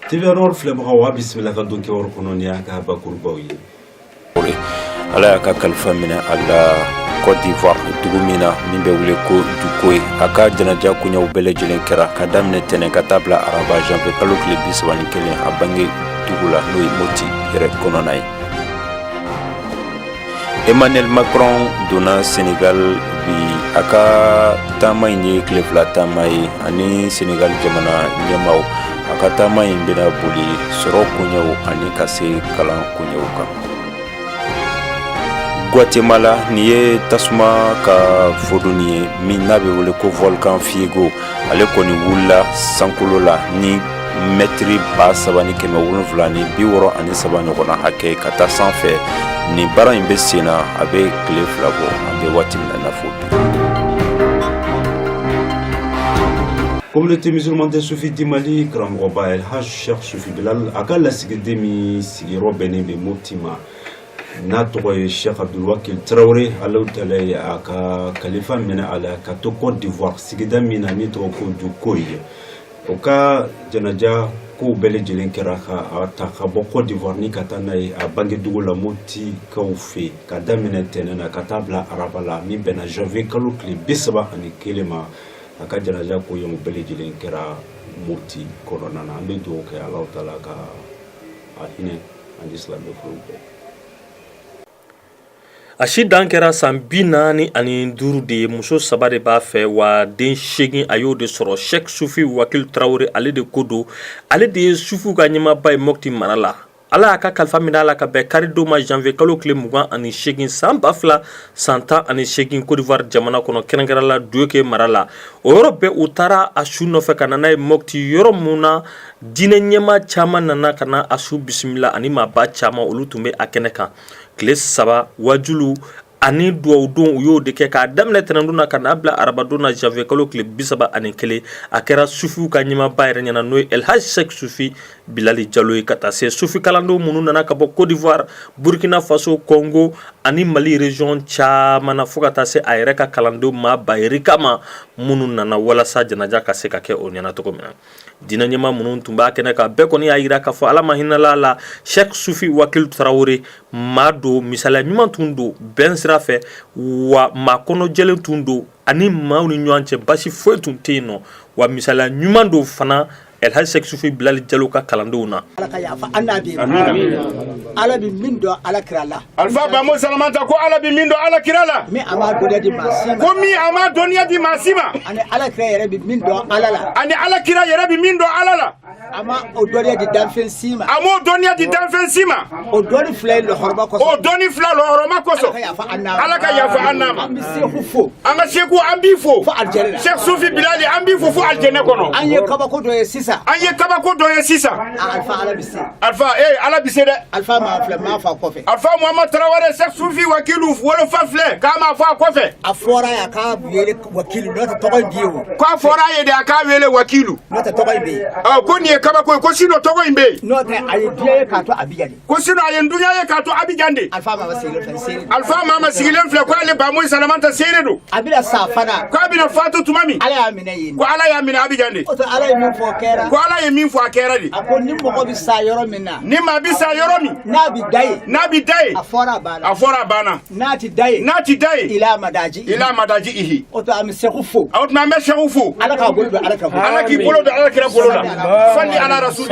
TVA Nord filɛbagaw, a bisimila ka don kibaru kɔnɔ ni a ka bakurubaw ye. Ala y'a ka kalifa minɛ a la Côte d'Ivoire, dugu min na min bɛ wele ko Duékoué. A ka janaja koɲɛw bɛɛ lajɛlen kɛra ka daminɛ tɛnɛn ka taa bila araba, janvier kalo tile 31, a bange dugu la, n'o ye Moti yɛrɛ kɔnɔna ye. Emmanuel Macron donna Senegal bi. A ka taama in ye tile 2 taama ye ani Senegal jamana ɲɛmaaw. A ka taama in bɛna boli sɔrɔ koɲɛw ani ka se kalan koɲɛw kan. Guatemala, nin ye tasuma ka fodoni ye min n'a bɛ wele ko volcan Fuego. Ale kɔni wulila sankolo la ni mɛtiri 3763 ɲɔgɔnna hakɛ ka taa sanfɛ. Nin baara in bɛ sen na, a bɛ tile 2 bɔ an bɛ waati min na i n'a fɔ bi. Communauté musulmane des soufis du Mali karamɔgɔba El Hadj Cheikh Soufi Bilal, a ka lasigiden min sigiyɔrɔ bɛnnen bɛ Mopti ma, n'a tɔgɔ ye Cheikh Abdulwakil Tarawele, Alahu Taala ye a ka kalifa minɛ a la ka to Côte d'Ivoire, sigida min na min tɔgɔ ko Duékoué. O ka janaja kow bɛɛ lajɛlen kɛra ka a ta ka bɔ Côte d'Ivoire ni ka taa n'a ye a bangedugu la, Moptikaw fɛ yen, ka daminɛ tɛnɛn na ka taa bila araba la, min bɛnna janvier kalo tile 31 ma. A ka janaja koɲɛw bɛɛ lajɛlen kɛra Mopti kɔnɔna na. An bɛ dugawu kɛ Alahu Taala ka a hinɛ ani silamɛ furuw bɛɛ. A si dan kɛra san 45 de ye. Muso saba de b'a fɛ, wa den 8 a y'o de sɔrɔ. Sheikh Sufi Wakil Tarawele, ale de ko don, ale de ye sufiw ka ɲɛmaaba ye Mɔti mara la. Ala y'a ka kalifa minɛ a la ka bɛn karidon ma, janvier kalo tile 28, san 2018, Côte d'Ivoire jamana kɔnɔ, kɛrɛnkɛrɛn la Duékoué mara la. O yɔrɔ bɛɛ, u taara a su nɔfɛ ka na n'a ye Mɔti, yɔrɔ mun na diinɛ ɲɛmaa caman nana ka na a su bisimila, ani maaba caman, olu tun bɛ a kɛnɛ kan. Tile 3 wajulu ani duwawudon, u y'o de kɛ k'a daminɛ tɛnɛndon na ka n'a bila arabadon na, janvier kalo tile 31. A kɛra sufiw ka ɲɛmaaba yɛrɛ ɲɛna, n'o ye El Hadj Cheikh Sufi Bilali Jalo ye, ka taa se sufi kalandenw minnu nana ka bɔ Côte d'Ivoire, Burkina Faso, Congo ani Mali région caman na, fo ka taa se a yɛrɛ ka kalandenw maa ba yirika ma minnu nana walasa janaja ka se ka kɛ o ɲɛna cogo min na. Diinɛ ɲɛmaa minnu tun b'a kɛnɛ kan, bɛɛ kɔni y'a jira k'a fɔ Ala ma hinɛla la Cheikh Sufi Wakil Tarawele, maa don, misaliya ɲuman tun don bɛn sira fɛ, wa maa kɔnɔjɛlen tun don, ani maaw ni ɲɔgɔn cɛ basi foyi tun tɛ yen nɔ, wa misaliya ɲuman don fana El Hadj Cheikh Sufi Bilali Jalo ka kalandenw na. Ala ka yafa an n'a bɛɛ ma. Ala bɛ min dɔn Ala kira la. Alifa Bamo Salamata ko Ala bɛ min dɔn Ala kira la. Min a m'a dɔnniya di maa si ma. Ko min a m'a dɔnniya di maa si ma. Ani Ala kira yɛrɛ bɛ min dɔn Ala la. Ani Ala kira yɛrɛ bɛ min dɔn Ala la. A ma o dɔnniya di danfɛn si ma. A m'o dɔnniya di danfɛn si ma. O dɔnni fila ye lɔhɔrɔma kosɔn. O dɔnni fila lɔhɔrɔma kosɔn. Ala ka yafa an n'a ma. Ala ka yafa an n'a ma. An bɛ Seku fo. An ka Seku, an b'i fo. Fo alijɛnɛ la. Cheikh Sufi Bilali, an b'i fo fo alijɛnɛ kɔnɔ. An ye kabako dɔ ye sisan. An ye kabako dɔ ye sisan. Alifa, Ala bɛ se. Alifa, ee, Ala bɛ se dɛ. Alifa maa filɛ, m'a fɔ a kɔfɛ. Alifa Muhamad Tarawele, Cheikh Sufi Wakilu wolofa filɛ k'a m'a fɔ a kɔfɛ. A fɔra a ye a k'a wele Wakilu, n'o tɛ tɔgɔ in bɛ yen o. K'a fɔra a ye de a k'a wele Wakilu. N'o tɛ tɔgɔ in bɛ yen. Ɔ, ko nin ye kabako ye, ko sinon tɔgɔ in bɛ yen. N'o tɛ a ye diɲɛ ye k'a to Abijan de. Ko sinon a ye dunya ye k'a to Abijan de. Alifa Mama sigilen filɛ, seere. Alifa Mama sigilen filɛ ko ale Bamoyi Salamata seere don. A bɛna sa fana. K'a bɛna fatu tuma min. Ala y'a minɛ yen. Ko Ala y'a minɛ Abijan de. O tɛ Ala ye min fɔ o kɛra. Ko Ala ye min fɔ, a kɛra de. A ko ni mɔgɔ bɛ sa yɔrɔ min na. Ni maa bɛ sa yɔrɔ min. N'a bɛ da yen. N'a bɛ da yen. A fɔra a banna. A fɔra a banna. N'a ti da yen. N'a ti da yen. Ila madaji. Ila madaji ihi. O tɛ an bɛ Sɛku fo. O tuma an bɛ Sɛku fo. Ala k'a bolo don Ala kira bolo. Ala k'i bolo don Ala kira bolo la. Sali ala rasul. An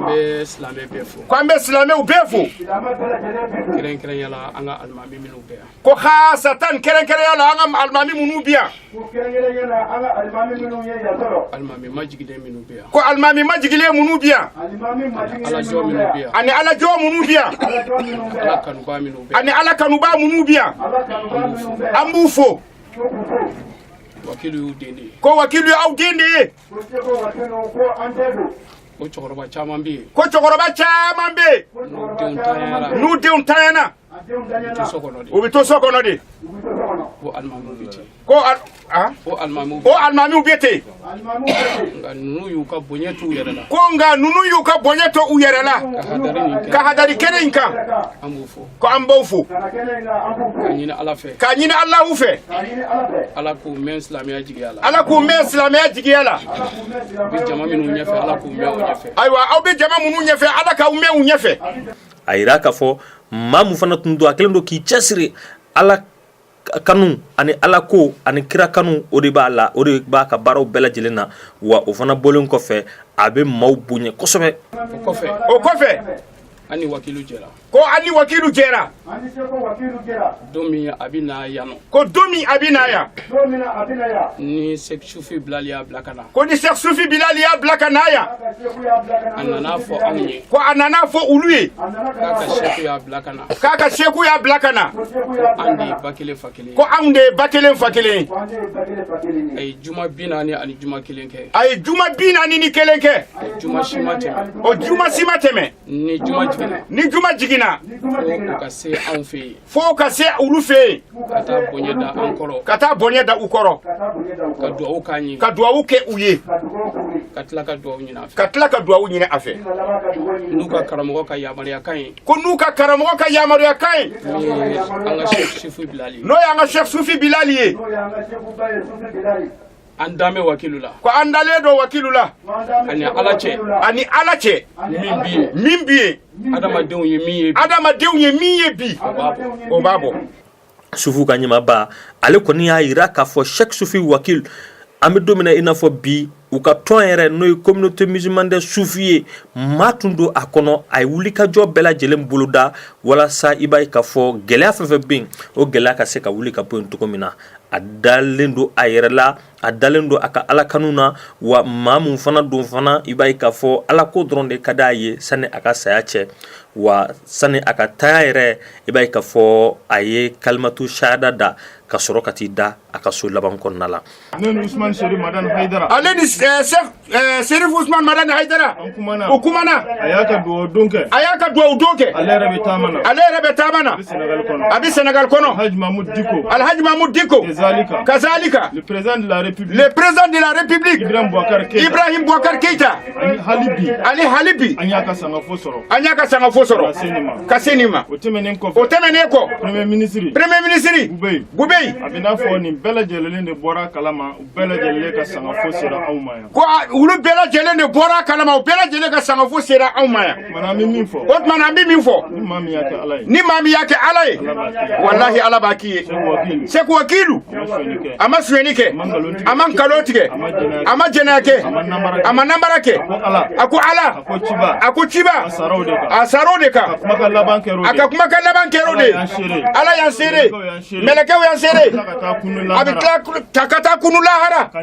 bɛ silamɛ bɛɛ fo. Ko an bɛ silamɛw bɛɛ fo. Kɛrɛnkɛrɛnya la, an ka alimami minnu bɛ yan. Ko xaasatan, kɛrɛnkɛrɛnya la, an ka alimami minnu bɛ yan. Alimami majigilen minnu bɛ yan. Ko alimami majigilen minnu bɛ yan. Alajɔ minnu bɛ yan. Ani alajɔ minnu bɛ yan. Ala kanubaa minnu bɛ yan. Ani Ala kanubaa minnu bɛ yan. An b'u fo. Wakilu y'u den de ye. Ko wakilu y'aw den de ye. Ko cɛkɔrɔba caman bɛ yen. Ko cɛkɔrɔba caman bɛ yen. N'u denw tanyara. N'u denw tanyana. U bɛ to so kɔnɔ de. U bɛ to so kɔnɔ de. O alimamiw bɛ ten. Ko a O alimamiw. O alimamiw bɛ ten. Nka ninnu y'u ka bonya t'u yɛrɛ la. Ko nka ninnu y'u ka bonya to u yɛrɛ la. Ka hadari nin kɛ. Ka hadari kɛnɛ in kan. An b'u fo. Ko an b'aw fo. Ka ɲini Ala fɛ. Ka ɲini Alahu fɛ. Ala k'u mɛn silamɛya jigiya la. Ala k'u mɛn silamɛya jigiya la. U bɛ jama minnu ɲɛfɛ, Ala k'u mɛn o ɲɛfɛ. Ayiwa, aw bɛ jama minnu ɲɛfɛ, Ala k'aw mɛn u ɲɛfɛ. A yira k'a fɔ maa mun fana tun don, a kɛlen don k'i cɛsiri Ala kanu ani Ala ko ani kira kanu, o de b'a la, o de b'a ka baaraw bɛɛ lajɛlen na. Wa o fana bɔlen kɔfɛ, a bɛ maaw bonya kosɛbɛ. O kɔfɛ. O kɔfɛ. An ni wakilu jɛra. Ko an ni wakilu jɛra. Don min a bɛ na yan nɔ. Ko don min a bɛ na yan. Ni Sɛki Sufi Bilali y'a bila ka na. Ko ni Sɛki Sufi Bilali y'a bila ka na yan. A nana fɔ anw ye. Ko a nana fɔ olu ye. K'a ka seku y'a bila ka na. K'a ka seku y'a bila ka na. Ko an de ye ba kelen fa kelen ye. Ko anw de ye ba kelen fa kelen ye. A ye juma 41 juma 1 kɛ. A ye juma 41 kɛ. O juma si ma tɛmɛ. O juma si ma tɛmɛ. Ni juma jiginna. Ni juma jiginna. Fo u ka se anw fɛ yen. Fo ka se olu fɛ yen. Ka taa bonya da an kɔrɔ. Ka taa bonya da u kɔrɔ. Ka duwawu k'an ye. Ka duwawu kɛ u ye. Ka tila ka duwawu ɲini a fɛ. Ka tila ka duwawu ɲini a fɛ. N'u ka karamɔgɔ ka yamaruya kan ye. Ko n'u ka karamɔgɔ ka yamaruya kan ye. N'o ye an ka Sɛki Sufi Bilali ye. N'o y'an ka Sɛki Sufi Bilali ye. An dan bɛ wakilu la. Ko an dalen don wakilu la. Ani Ala cɛ. Ani Ala cɛ. Min bi yen. Min bi yen. Adamadenw ye min ye bi. Adamadenw ye min ye bi. O b'a bɔ. O b'a bɔ. Sufu ka ɲɛmaaba, ale kɔni y'a yira k'a fɔ Sɛki Sufi Wakil, an bɛ don min na i n'a fɔ bi, u ka tɔn yɛrɛ, n'o ye Communauté musulmane des soufis ye, maa tun don a kɔnɔ. A ye wulikajɔ bɛɛ lajɛlen boloda walasa i b'a ye k'a fɔ gɛlɛya fɛn fɛn bɛ yen, o gɛlɛya ka se ka wuli ka bɔ yen cogo min na. A dalen don a yɛrɛ la, a dalen don a ka Ala kanu na. Wa maa mun fana don fana, i b'a ye k'a fɔ Ala ko dɔrɔn de ka d'a ye sani a ka saya cɛ. Wa sani a ka taya yɛrɛ, i b'a ye k'a fɔ a ye kalimatu shahada da ka sɔrɔ ka t'i da a ka so laban kɔnɔna la. Ne ni Usman Seri Madani Hayidara. Ale ni Serif Usman Madani Hayidara. An kumana. U kumana. A y'a ka dugawu don kɛ. A y'a ka dugawu don kɛ. Ale yɛrɛ bɛ taama na. Ale yɛrɛ bɛ taama na. A bɛ Senegal kɔnɔ. A bɛ Senegal kɔnɔ. Alhaji Mahmoud Dicko. Alhaji Mahmoud Dicko. Kazalika. Kazalika. Le président de la République. Le président de la République. Ibrahim Boubacar Keïta. Ibrahim Boubacar Keïta. Ani hali bi. Ani hali bi. An y'a ka sangafo sɔrɔ. An y'a ka sangafo sɔrɔ. Ka se nin ma. Ka se nin ma. O tɛmɛnen kɔfɛ. O tɛmɛnen kɔ. Premier ministre. Premier ministre. Boubèye. Boubèye. A bɛ n'a fɔ nin bɛɛ lajɛlen de bɔra a kalama, u bɛɛ lajɛlen ka sangafo sera anw ma yan. Ko olu bɛɛ lajɛlen de bɔra a kalama, u bɛɛ lajɛlen ka sangafo sera anw ma yan. O tuma na an bɛ min fɔ. O tuma na an bɛ min fɔ. Ni maa min y'a kɛ Ala ye. Ni maa min y'a kɛ Ala ye. Walahi Ala b'a k'i ye. Sɛki Wakilu. A ma sonyɛni kɛ. A ma nkalon tigɛ. A ma jɛnɛya kɛ. A ma namara kɛ. A ko Ala. A ko ciba. A sar'o de kan. A ka kumakan laban kɛr'o de ye. Ala y'an seere. Mɛlɛkɛw y'an seere. A bɛ tila ka taa kunu lahara ka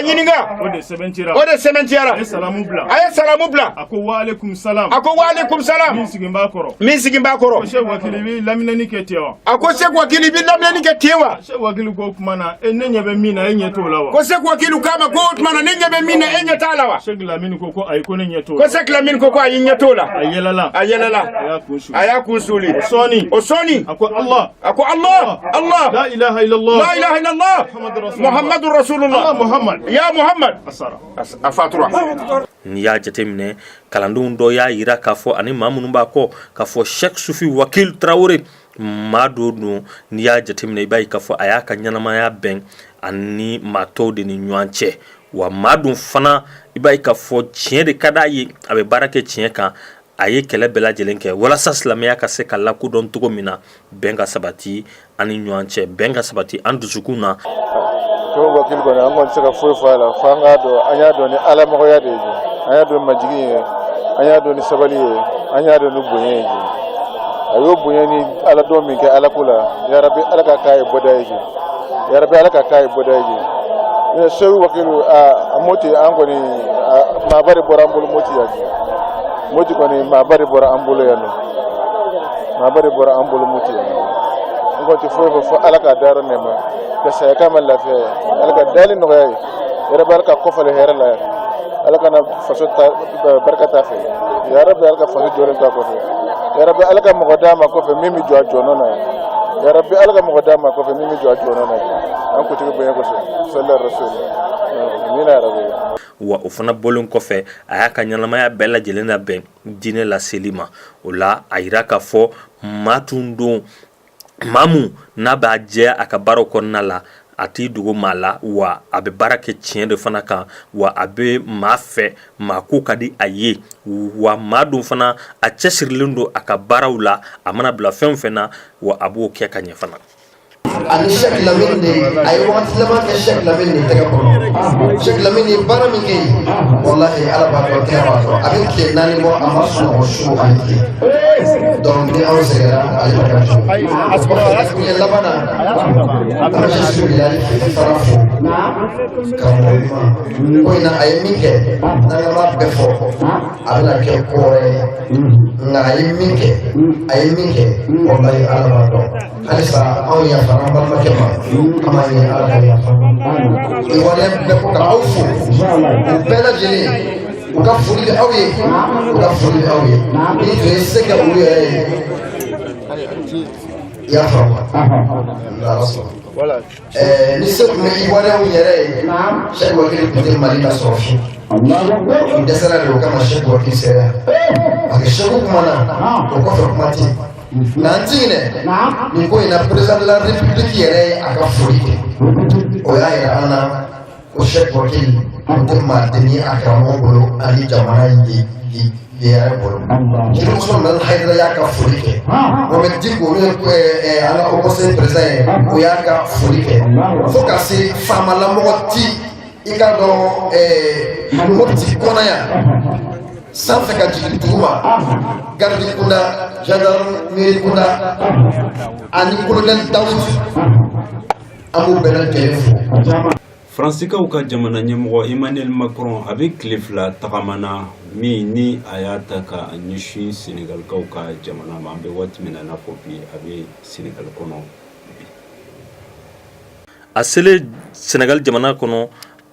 ɲininka. O de sɛbɛntiyara. O de sɛbɛntiyara. A ye salamu bila. A ye salamu bila. A ko wa aleykum salam. A ko wa aleykum salam. Min sigin b'a kɔrɔ. Min sigin b'a kɔrɔ. Ko Sɛki Wakili, i bɛ laminɛni kɛ ten wa? A ko Sɛki Wakili, i bɛ laminɛni kɛ ten wa? Sɛki Wakili ko o tuma na e ne ɲɛ bɛ min na, e ɲɛ t'o la wa? Ko Sɛki Wakili k'a ma ko o tuma na ne ɲɛ bɛ min na, e ɲɛ t'a la wa? Sɛki Lamini ko ayi, ko ne ɲɛ t'o la. Ko Sɛki Lamini ko ayi, ɲɛ t'o la. A yɛlɛla. A yɛlɛla. A y'a kun suli. A y'a kun suli. O sɔɔni. O sɔɔni. A ko Allah. A ko Allah. Allah. La ilaha illallah. La ilaha illallah. Muhammadu Rasulullah. Allah Muhammad. Ya Muhammad. A sara. A fatura. N'i y'a jateminɛ, kalandenw dɔ y'a yira k'a fɔ, ani maa minnu b'a kɔ, k'a fɔ Sɛki Sufi Wakil Tarawele maa dɔ don. N'i y'a jateminɛ, i b'a ye k'a fɔ a y'a ka ɲɛnamaya bɛn ani maa tɔw de ni ɲɔgɔn cɛ. Wa maa dun fana, i b'a ye k'a fɔ tiɲɛ de ka d'a ye, a bɛ baara kɛ tiɲɛ kan. A ye kɛlɛ bɛɛ lajɛlen kɛ walasa silamɛya ka se ka lakodɔn cogo min na, bɛn ka sabati an ni ɲɔgɔn cɛ, bɛn ka sabati an dusukun na. Sɛki Wakili kɔni, an kɔni tɛ se ka foyi fɔ a la fo an k'a dɔn, an y'a dɔn ni alamɔgɔya de ye, an y'a dɔn majigin ye, an y'a dɔn ni sabali ye, an y'a dɔn ni bonya ye. A y'o bonya ni ala dɔn min kɛ ala ko la, yarabi Ala ka k'a ye bɔda ye, yarabi Ala ka k'a ye bɔda ye. Sɛki Wakili a Moti, an kɔni maaba de bɔra an bolo Moti yan. Moti kɔni, maaba de bɔra an bolo yan nɔ, maaba de bɔra an bolo Moti yan nɔ. N kɔni tɛ foyi fɔ fo Ala k'a dayɔrɔ nɛɛma, ka saya k'a ma lafiya ye, Ala ka dali nɔgɔya ye, yarabi Ala ka kɔfale hɛrɛ la, Ala kana faso ta barika t'a fɛ, yarabi Ala ka faso jɔlen t'a kɔfɛ, yarabi Ala ka mɔgɔ d'a ma kɔfɛ min bɛ jɔ a jɔnɔ na. Yarabi, Ala ka mɔgɔ d'a ma kɔfɛ min bɛ jɔ a jɔyɔrɔ na an kuntigi bonya kosɔn. Sɔli rasul, amina yarabi. Wa o fana bɔlen kɔfɛ, a y'a ka ɲɛnamaya bɛɛ lajɛlen labɛn diinɛ laseli ma. O la, a yira k'a fɔ maa tun don, maa mun n'a b'a jɛ a ka baaraw kɔnɔna la, a t'i dogo maa la, wa a bɛ baara kɛ tiɲɛ de fana kan, wa a bɛ maa fɛ, maa ko ka di a ye, wa maa dun fana a cɛsirilen don a ka baaraw la. A mana bila fɛn o fɛn na, wa a b'o kɛ ka ɲɛ fana. Ani Cheikh Lamine de, a ye wagati laban kɛ Cheikh Lamine de tɛgɛ kɔnɔ. Cheikh Lamine ye baara min kɛ yen, walahi, Ala b'a dɔn, kira b'a dɔn, a bɛ tile 4 bɔ, a ma sunɔgɔ su ani tile. Donc ni anw sɛgɛnna, ale ma ka jugu. O kɔfɛ, kuɲɛ laban na, an bɛ Cheikh Bilali fana fo, karamɔgɔ ɲuman. Ko in na, a ye min kɛ, n'an b'a bɛɛ fɔ, a bɛna kɛ ko wɛrɛ ye. Nka a ye min kɛ, a ye min kɛ, walahi, Ala b'a dɔn. Halisa anw yafara an balimakɛ ma, an b'a ɲini Ala ka yafa. Ivoirien bɛɛ ko ka aw fo, u bɛɛ lajɛlen, u ka foli bɛ aw ye, u ka foli bɛ aw ye. Ni tun ye se kɛ olu yɛrɛ ye, i y'a faamu, n'Ala sɔnna. Ni se tun bɛ Ivoirienw yɛrɛ ye, Cheikh Wakili tun tɛ Mali lasɔrɔ fiyewu. U dɛsɛra de, o kama Cheikh Wakili sera yan, parce que Cheikh kumana, o kɔfɛ kuma tɛ yen. Nka an ti ɲinɛ nin ko in na. Président de la République yɛrɛ ye a ka foli kɛ, o y'a yira an na ko Cheikh Wakili o tɛ maaden ye a karamɔgɔ bolo ani jamana in de yɛrɛ bolo. Chérif Ousmane Madani Haidara y'a ka foli kɛ, Mohamed Dicko, n'o ye an ka haut conseil président ye, o y'a ka foli kɛ, fo ka se faamalamɔgɔ ti i ka dɔn Mopti kɔnɔ yan sanfɛ ka jigin duguma, garde kunda, gendarmerie kunda ani colonel Dawud, an b'u bɛɛ lajɛlen fo. Faransikaw ka jamana ɲɛmɔgɔ Emmanuel Macron, a bɛ tile 2 tagama na min ni a y'a ta ka ɲɛsin Senegalikaw ka jamana ma. An bɛ waati min na i n'a fɔ bi, a bɛ Senegal kɔnɔ bi. A selen Senegal jamana kɔnɔ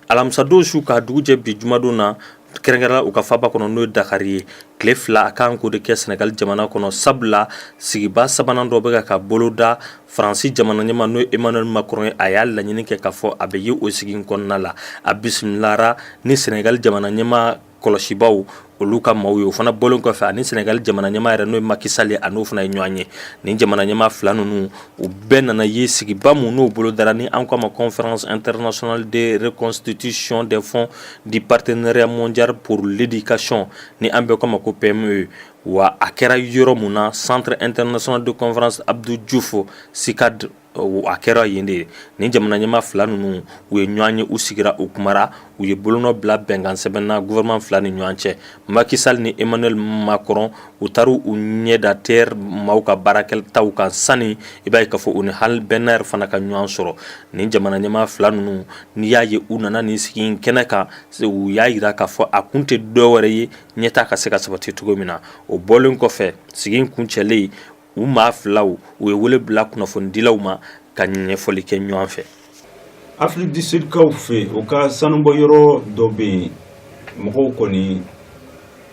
alamisadon su k'a dugu jɛ bi jumadon na, kɛrɛnkɛrɛnla u ka faba kɔnɔ, n'o ye Dakari ye, tile 2 a kan k'o de kɛ Senegal jamana kɔnɔ, sabula sigiba sabanan dɔ bɛ ka boloda. Faransi jamana ɲɛmaa, n'o ye Emmanuel Macron ye, a y'a laɲini kɛ k'a fɔ a bɛ ye o sigi kɔnɔna la. A bisimilara ni Senegal jamana ɲɛmaa kɔlɔsibaw, olu ka maaw ye. O fana bɔlen kɔfɛ, ani Senegal jamana ɲɛmaa yɛrɛ, n'o ye Macky Sall ye, a n'o fana ye ɲɔgɔn ye. Nin jamana ɲɛmaa fila ninnu, u bɛɛ nana ye sigiba mun n'o bolodara, ni an k'a ma Conférence internationale de reconstitution des fonds du Partenariat mondial pour l'éducation, ni an bɛɛ k'a ma ko PME. Wa a kɛra yɔrɔ mun na, Centre international de conférence Abdou Diouf, CICAD, a kɛra yen de ye. Nin jamana ɲɛmaa fila ninnu, u ye ɲɔgɔn ye, u sigira, u kumara, u ye bolonɔ bila bɛnkan sɛbɛn na gouvernement fila ni ɲɔgɔn cɛ. Macky Sall ni Emmanuel Macron, u taara u ɲɛ da TER maaw ka baarakɛtaw kan sani i b'a ye k'a fɔ u ni hali Bernard fana ka ɲɔgɔn sɔrɔ. Nin jamana ɲɛmaa fila ninnu, n'i y'a ye u nana nin sigi in kɛnɛ kan, u y'a jira k'a fɔ a kun tɛ dɔw wɛrɛ ye, ɲɛtaa ka se ka sabati cogo min na. O bɔlen kɔfɛ, sigi in kuncɛlen, u maa filaw, u ye wele bila kunnafonidilaw ma ka ɲɛfɔli kɛ ɲɔgɔn fɛ. Afrique du Sud kaw fɛ, u ka sanubɔyɔrɔ dɔ bɛ yen, mɔgɔw kɔni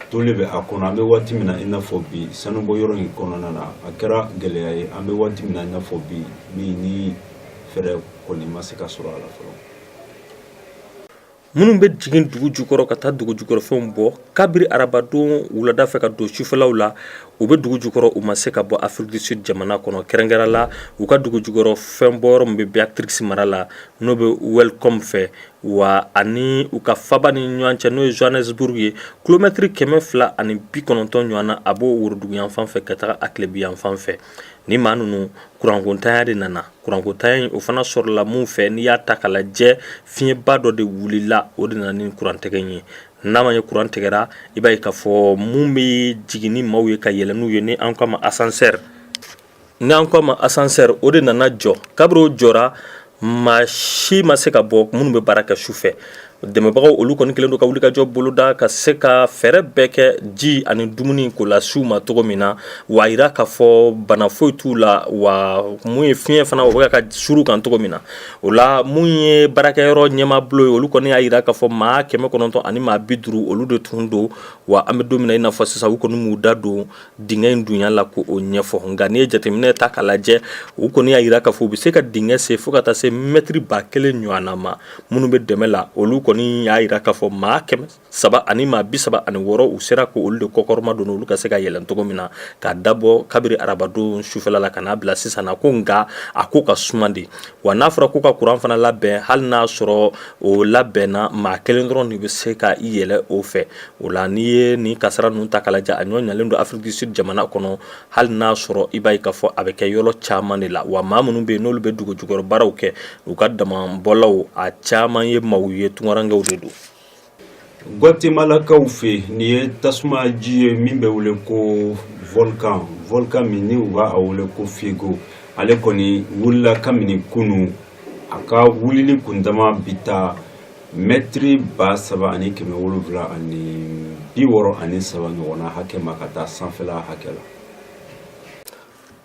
tolen bɛ a kɔnɔ. An bɛ waati min na i n'a fɔ bi, sanubɔyɔrɔ in kɔnɔna na, a kɛra gɛlɛya ye. An bɛ waati min na i n'a fɔ bi, min ni fɛɛrɛ kɔni ma se ka sɔrɔ a la fɔlɔ. Minnu bɛ jigin dugu jukɔrɔ ka taa dugu jukɔrɔfɛnw bɔ, kabiri arabadon wulada fɛ ka don sufɛlaw la, u bɛ dugu jukɔrɔ, u ma se ka bɔ Afrique du Sud jamana kɔnɔ, kɛrɛnkɛrɛn la u ka dugu jukɔrɔfɛn bɔ yɔrɔ min bɛ Beatrix mara la, n'o bɛ Welkom fɛ, wa ani u ka faba ni ɲɔgɔn cɛ, n'o ye Johannesburg ye, kilomɛtiri 290 ɲɔgɔn na, a b'o woroduguyanfan fɛ ka taga a tilebinyanfan fɛ. Ni maa ninnu, kurankotanya de nana. Kurankotanya in, o fana sɔrɔla mun fɛ? N'i y'a ta k'a lajɛ, fiɲɛba dɔ de wulila, o de nana ni kurantigɛ in ye. N'a ma ye kuran tigɛra, i b'a ye k'a fɔ mun bɛ jigin ni maaw ye ka yɛlɛ n'u ye, ni an k'a ma ascenseur, ni an k'a ma ascenseur, o de nana jɔ. Kabiri o jɔra, maa si ma se ka bɔ. Minnu bɛ baara kɛ su fɛ. Dɛmɛbagaw olu kɔni kɛlen don ka wulikajɔ boloda ka se ka fɛɛrɛ bɛɛ kɛ ji ani dumuni ko lase u ma cogo min na. Wa a yira k'a fɔ bana foyi t'u la, wa mun ye fiɲɛ fana o bɛ ka suru kan cogo min na. O la, mun ye baarakɛyɔrɔ ɲɛmaabulon ye, olu kɔni y'a yira k'a fɔ maa 950 olu de tun don. Wa an bɛ don min na i n'a fɔ sisan, u kɔni m'u da don dingɛ in dunya la k'o ɲɛfɔ, nka n'i ye jateminɛ ta k'a lajɛ, u kɔni y'a yira k'a fɔ u bɛ se ka dingɛ sen fo ka taa se mɛtiri 1000 ɲɔgɔnna ma. Minnu bɛ dɛmɛ la, olu kɔni y'a yira k'a fɔ maa 336, u sera k'olu de kɔkɔrɔma don, olu ka se ka yɛlɛn cogo min na, k'a dabɔ kabiri arabadon sufɛla la ka n'a bila sisan na. Ko nka a ko ka suma de. Wa n'a fɔra ko ka kuran fana labɛn, hali n'a sɔrɔ o labɛnna, maa kelen dɔrɔn de bɛ se ka i yɛlɛ o fɛ. O la, n'i ye nin kasara ninnu ta k'a lajɛ, a ɲɔ ɲalen don Afrique du Sud jamana kɔnɔ, hali n'a sɔrɔ i b'a ye k'a fɔ a bɛ kɛ yɔrɔ caman de la. Wa maa minnu bɛ yen n'olu bɛ dugu jukɔrɔ baaraw kɛ, u ka damanbɔlaw a caman ye maaw ye, tunkarankew de don. Guatemalakaw fɛ, nin ye tasuma ji ye min bɛ wele ko volcan, volcan min ni u b'a wele ko Fuego. Ale kɔni wulila kabini kunun. A ka wulili kundama bi taa mɛtiri 3763 ɲɔgɔnna hakɛ ma ka taa sanfɛla hakɛ la.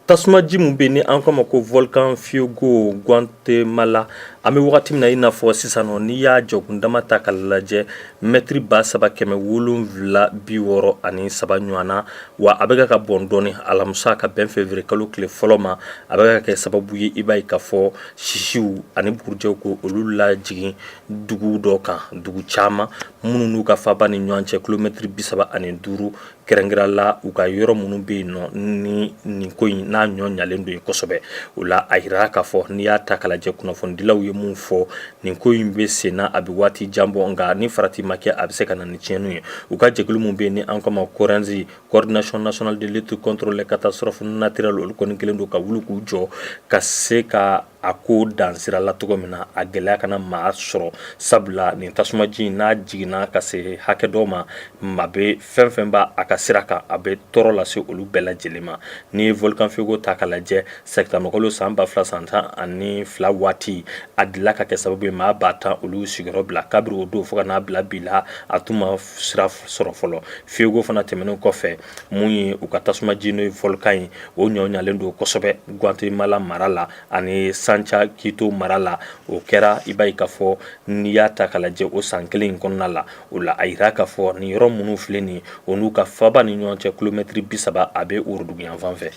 Tasumaji min bɛ ni an k'a ma ko volcan Fuego Guatemala, an bɛ wagati min na i n'a fɔ sisan nɔ, n'i y'a jɔkundama ta ka lajɛ, mɛtiri 3763 ɲɔgɔn na. Wa a bɛ ka bɔn dɔɔni alamisa ka bɛn février kalo tile fɔlɔ ma. A bɛ ka kɛ sababu ye, i b'a ye k'a fɔ sisiw ani bugurujɛw ko olu lajigin dugu dɔ kan, dugu caman minnu n'u ka faba ni ɲɔgɔn cɛ kilomɛtiri 35, kɛrɛnkɛrɛn la u ka yɔrɔ minnu bɛ yen nɔ ni nin ko in n'a ɲɔ ɲalen don yen kosɛbɛ. O la, a yira k'a fɔ n'i y'a ta k'a lajɛ, kunnafonidilaw ye mun fɔ, nin ko in bɛ sen na, a bɛ waati jan bɔ, nka ni farati ma kɛ, a bɛ se ka na ni tiɲɛni ye. U ka jɛkulu min bɛ yen ni an k'a ma CORENCI, Coordination nationale de lutte contre les catastrophes naturelles, olu kɔni kɛlen don ka wuli k'u jɔ ka se ka a ko dan sira la cogo min na, a gɛlɛya kana maa sɔrɔ, sabula nin tasumaji in n'a jiginna ka se hakɛ dɔ ma, maa bɛ fɛn fɛn b'a a ka sira kan, a bɛ tɔɔrɔ lase olu bɛɛ lajɛlen ma. N'i ye volcan Fuego ta k'a lajɛ, sɛtanburukalo san 2012 waati, a delila ka kɛ sababu ye maa 10 000 olu sigiyɔrɔ bila. Kabiri o don fo ka n'a bila bi la, a tun ma sira sɔrɔ fɔlɔ. Fuego fana tɛmɛnen kɔfɛ, mun ye u ka tasumaji n'o ye volcan ye, o ɲɔ ɲalen don kosɛbɛ Guatemala mara la ani Santiaguito mara la. O kɛra, i b'a ye k'a fɔ n'i y'a ta k'a lajɛ, o san kelen in kɔnɔna la. O la, a yira k'a fɔ nin yɔrɔ minnu filɛ nin ye, o n'u ka faba ni ɲɔgɔn cɛ kilomɛtiri 30, a bɛ woroduguyanfan fɛ.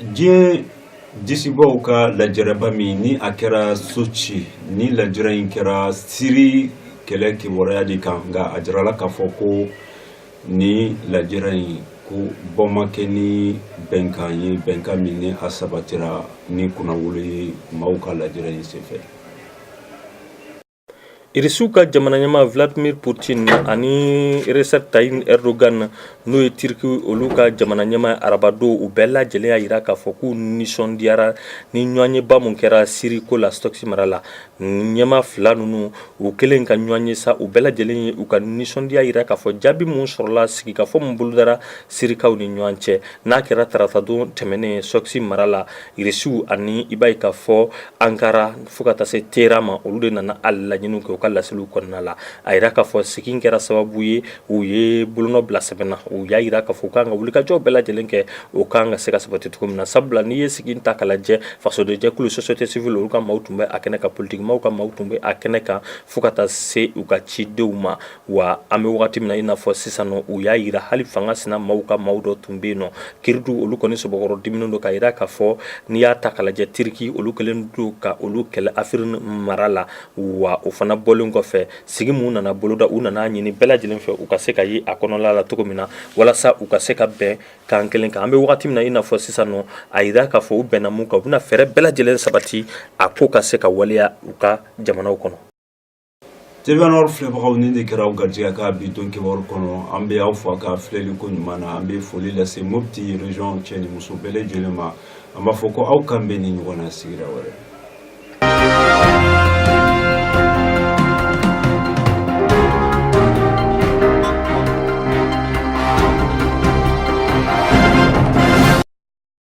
Diɲɛ disibaw ka lajɛrɛba min ni a kɛra Sochi, ni lajɛrɛ in kɛra Siri kɛlɛ kibaruya de kan, nka a jirala k'a fɔ ko ni lajɛrɛ in ko bɔ ma kɛ ni bɛnkan ye, bɛnkan min ni a sabatira ni kunnawolo ye maaw ka lajɛrɛ in senfɛ. Irisiw ka jamana ɲɛmaa Vladimir Putin ani Recep Tayyip Erdogan, n'o ye Turki olu ka jamana ɲɛmaa, arabadon u bɛɛ lajɛlen y'a jira k'a fɔ k'u nisɔndiyara ni ɲɔgɔnyeba mun kɛra Siri ko la Sochi mara la. Ɲɛmaa fila ninnu, u kɛlen ka ɲɔgɔn ye sa, u bɛɛ lajɛlen ye u ka nisɔndiya jira k'a fɔ jaabi mun sɔrɔla sigikafɔ mun bolodara Sirikaw ni ɲɔgɔn cɛ, n'a kɛra taratadon tɛmɛnen Sochi mara la. Irisiw ani i b'a ye k'a fɔ Ankara fo ka taa se Téhéran ma, olu de nana a laɲiniw kɛ. U ka laseliw kɔnɔna la, a jira k'a fɔ sigi kɛra sababu ye u ye bolonɔ bila sɛbɛn na. U y'a jira k'a fɔ u kan ka wulikajɔ bɛɛ lajɛlen kɛ, o kan ka se ka sabati cogo min na, sabula n'i ye sigi ta k'a lajɛ, fasodenjɛkulu société civile olu ka maaw tun bɛ a kɛnɛ kan, politikimaw ka maaw tun bɛ a kɛnɛ kan, fo ka taa se u ka cidenw ma. Wa an bɛ wagati min na i n'a fɔ sisan nɔ, u y'a jira hali fanga sina maaw ka maaw dɔ tun bɛ yen nɔ. Kiridu olu kɔni sɛbɛkɔrɔ diminen don k'a jira k'a fɔ n'i y'a ta k'a lajɛ, Tiriki olu kɛlen don ka olu kɛlɛ Afrin mara la. Wa o fana bɔlen kɔfɛ, sigi mun nana boloda, u nana ɲini bɛɛ lajɛlen fɛ u ka se ka ye a kɔnɔla la cogo min na, walasa u ka se ka bɛn kan kelen kan. An bɛ wagati min na i n'a fɔ sisan nɔ, a jira k'a fɔ u bɛnna mun kan, u bɛna fɛɛrɛ bɛɛ lajɛlen sabati a ko ka se ka waleya u ka jamanaw kɔnɔ. TV Nord filɛbagaw, nin de kɛra aw garijɛgɛ ka bi don kibaru kɔnɔ. An bɛ aw fo a ka filɛli ko ɲuman na. An bɛ foli lase Mopti région cɛ ni muso bɛɛ lajɛlen ma. An b'a fɔ ko aw kan bɛn ni ɲɔgɔn na sigira wɛrɛ.